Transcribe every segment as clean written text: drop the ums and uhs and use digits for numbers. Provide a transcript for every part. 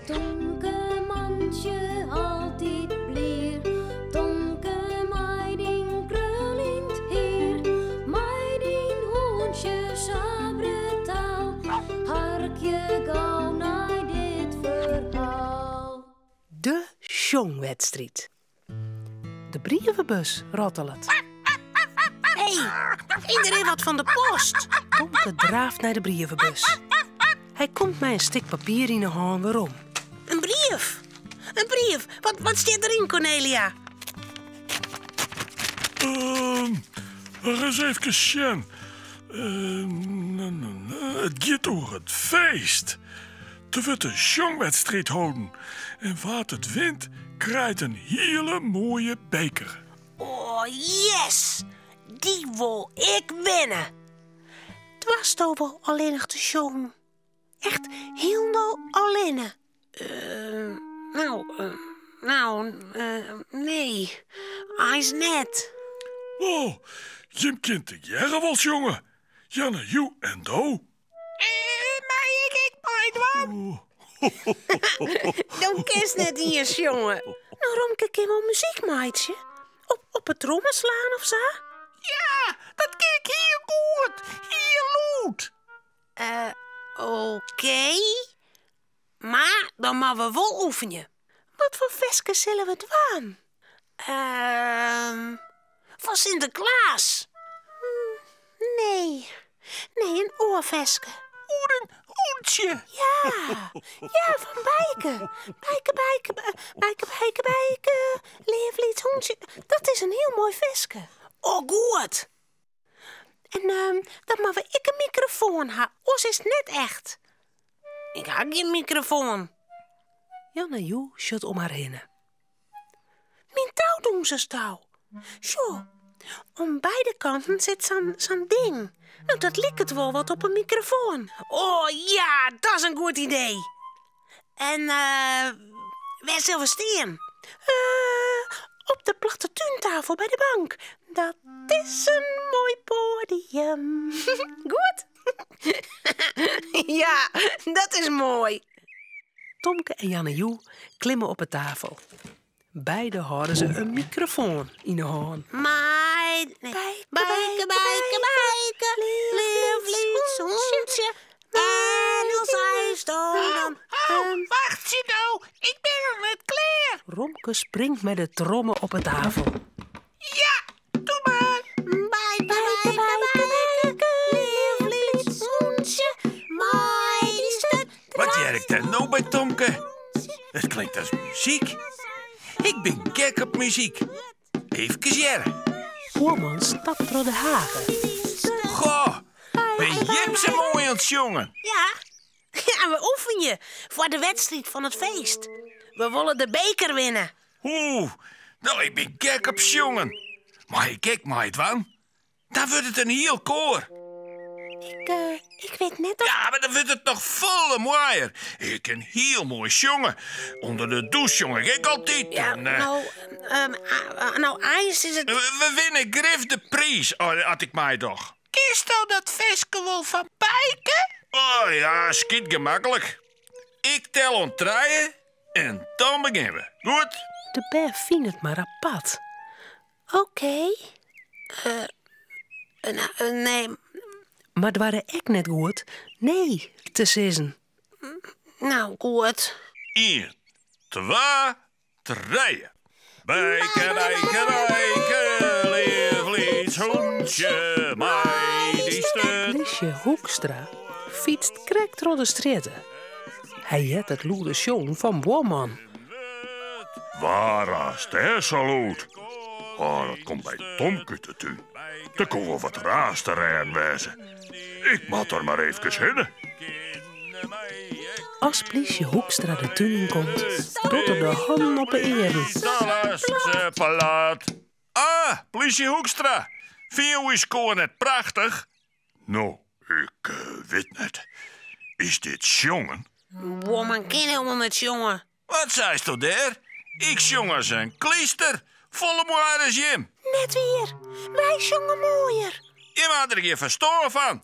Tomke mantsje altyd blier, Tomke mei dyn kruljend hier, mei dyn hûntsje sa brutaal, harkje gau nei dit ferhaal. De sjongwedstriid. De brievebus rottelet. Hé, der is wat fan de post. Tomke draaft nei de brievebus. Hy komt mei in stik papier yn 'e hân werom. In brief! In brief! Wat, wat stiet deryn, Cornelia? Ris efkes sjen. It giet oer it feest. Der wurdt in sjongwedstriid holden en wa't it wint krijt in hiele moaie beker. Oh yes! Dy wol ik winne! Doarsto wol allinnich te sjongen? Echt hielendal allinne? Uh, no, uh, no, uh, nee, eins net. Oh, jim kin tegearre wol sjonge. Janne, Joe en do. Mei ik ek meidwaan? Do kinst net iens sjonge. No, Romke kin wol muzyk meitsje. Op, op 'e tromme slaan of sa? Ja, dat kin ik hiel goed. Hiel lûd. Uh, oké. Mar dan moatte we wol oefenje. Wat foar ferske sille we dwaan? Ehm, fan Sinteklaas. Nee, nee, in oar ferske. Oer in hûntsje. Ja, ja, fan Bijke. Bijke, Bijke, Bijke, Bijke, Bijke. Leaf lyts hûntsje. Dat is in hiel moai ferske. Oh, goed. En ehm, dan moatte we ek in mikrofoan ha, oars is it net echt. Ik ha gjin mikrofoan. Janne Joe sjocht om har hinne. Myn toudûnserstou. Sjoch, oan beide kanten sit sa'n sa'n ding. No, dat liket wol wat op in mikrofoan. Oh ja, dat is in goed idee. En uh, wêr sille we stean? Uh, op de platte túntafel by de bank. Dat is in moai poadium. Goed? ja, dat is moai. Tomke en Janne Joe klimme op 'e tafel. Beide hâlde se in mikrofoan yn 'e hân. Mei, nee. Bijke, bijke, bijke, leaf lyts hûntsje. En al seisto dan... Ho, wachtsje no, ik bin noch net klear. Romke springt mei de tromme op 'e tafel. Ja, doe mar. Bijke, bijke, bijke, leaf lyts hûntsje. Mei dy sturt Wat hear ik dêr no by Tomke? It klinkt as muzyk. Ik bin gek op muzyk. Eefkes hearre. Buorman stapt troch de hage. Goh, bin jim sa moai oan it sjongen. Ja, ja, we oefenje foar de wedstriid fan it feest. We wolle de beker winne. Oeh, no ik bin gek op sjongen. Mei ik ek meidwaan? Dan wurdt it in hiel koar. Ik, uh, ik wit net of... Ja, mar dan wurdt it noch folle moaier. Ik kin hiel moai sjonge. Under de dûs sjong ik ek altyd. Ja, en, uh, no, um, no, eins is it... We winne grif de priis as ik meidoch. Kinsto dat ferske wol fan Bijke? Oh ja, skyt gemaklik. Ik tel oant trije en dan begjinne we. Goed? De bern fine it mar apart. Oké. Uh, nee. Mar doarre ek net goed nee te sizzen. No, goed. Ien, twa, trije. Bijke, bijke, bijke, leaf lyts hûntsje, mei dy sturt. Plysje Hoekstra fytst krekt troch de strjitte. Hy heart it lûde sjongen fan buorman. Wa raast dêr sa lûd? Oh, dat komt by Tomke út de tún. Der koe wol wat raars te rêden wêze. Ik moat der mar eefkes hinne. As plysje Hoekstra de tún yn komt, docht er de hannen op 'e earen. Ah, plysje Hoekstra. Fine jo ús koar net prachtich? No, ik wit net. Is dit sjongen? Buorman kin hielendal net sjonge. Wat seisto dêr? Ik sjong as in klyster. Folle moaier as jim. Net wier. Wy sjonge moaier. Jim ha der gjin ferstân fan.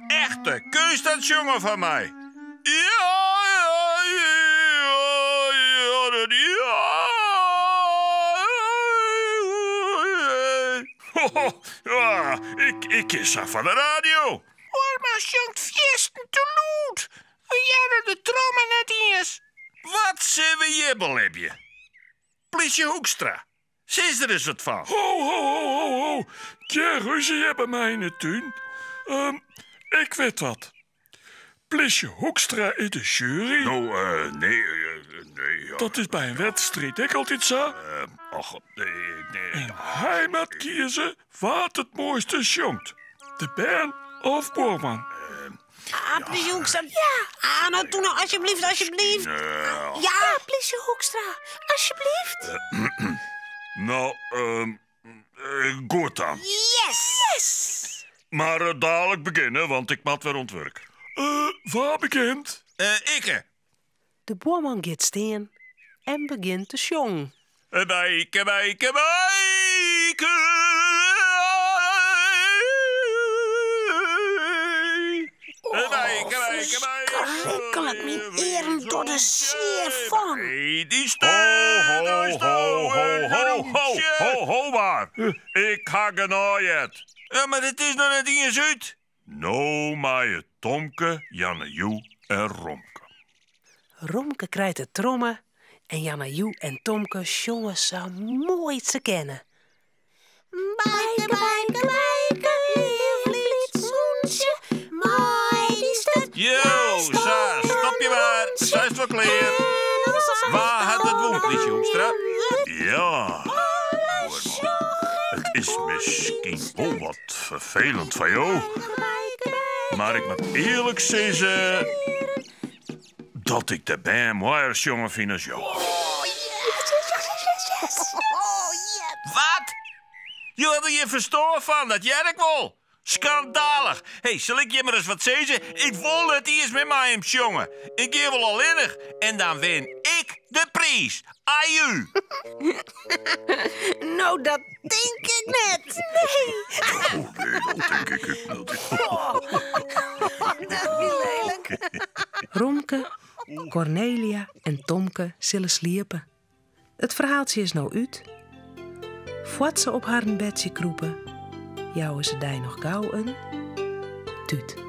Echte keunst dat sjongen fan my. Ja, ja, ja. Ho, ja, ik, ik kin sa foar de radio. Buorman sjongt fierstente lûd. We hearre de tromme net iens. Wat sille we hjir belibje? Plysje Hoekstra, sis der ris wat fan. Ho, ho, ho, ho, ho. Gjin rúzje hjir by my yn 'e tún. Ehm, ik wit wat. Plysje Hoekstra is de sjuery. No, eh, nee, eh, nee. Ja. Dat is by in wedstriid ek altyd sa. Uh, och, nee, nee. En hy moat kieze wa't it moaiste sjongt. De bern of buorman. Ah, plysje Hoekstra. Ja. Ah, no toe no, alsjeblieft, alsjeblieft. Ja, plysje Hoekstra, alsjeblieft. No, ehm, goed dan. Yes! Yes! Mar eh, dalik begjinne, want ik moat wer oan it wurk. Eh, wa begjint? Eh, ikke. De buorman giet stean en begjint te sjongen. Bijke, bijke, bijke. Bijke, bijke, bijke. Ferskriklik, myn earen dogge der sear fan. Ho, ho, ho, ho, ho, ho, ho, ho mar. Ik ha genôch heard. Ja, mar it is noch net iens út. No meie Tomke, Jannejoe en Romke. Romke krijt de tromme en Jannejoe en Tomke sjonge sa moai 't se kinne. Bijke, bijke, bijke, leaf lyts hûntsje, mei dyn sturt. Jo, sa, stopje mar. Sa is it wol klear. Wa hat it wûn, plysje Hoekstra? Ja, buorman. It is miskien wol wat ferfelend foar jo, mar ik moat earlik sizze dat ik de bern moaier sjongen fyn as jo. Wat? Jo ha der gjin ferstân fan, dat hear ik wol. Skandalich! Hé, sil ik jim ris wat sizze? Ik wol net iens mear mei jim sjonge. Ik gean wol allinnich en dan win ik de priis. Aju! No, dat tink ik net. Nee. Oh nee, dat tink ik ek net. Dat wie lelijk. Romke, Kornelia en Tomke sille sliepe. It ferhaaltsje is no út. Foar't se op harren bedsje krûpe, jouwe se dy noch gau in tút.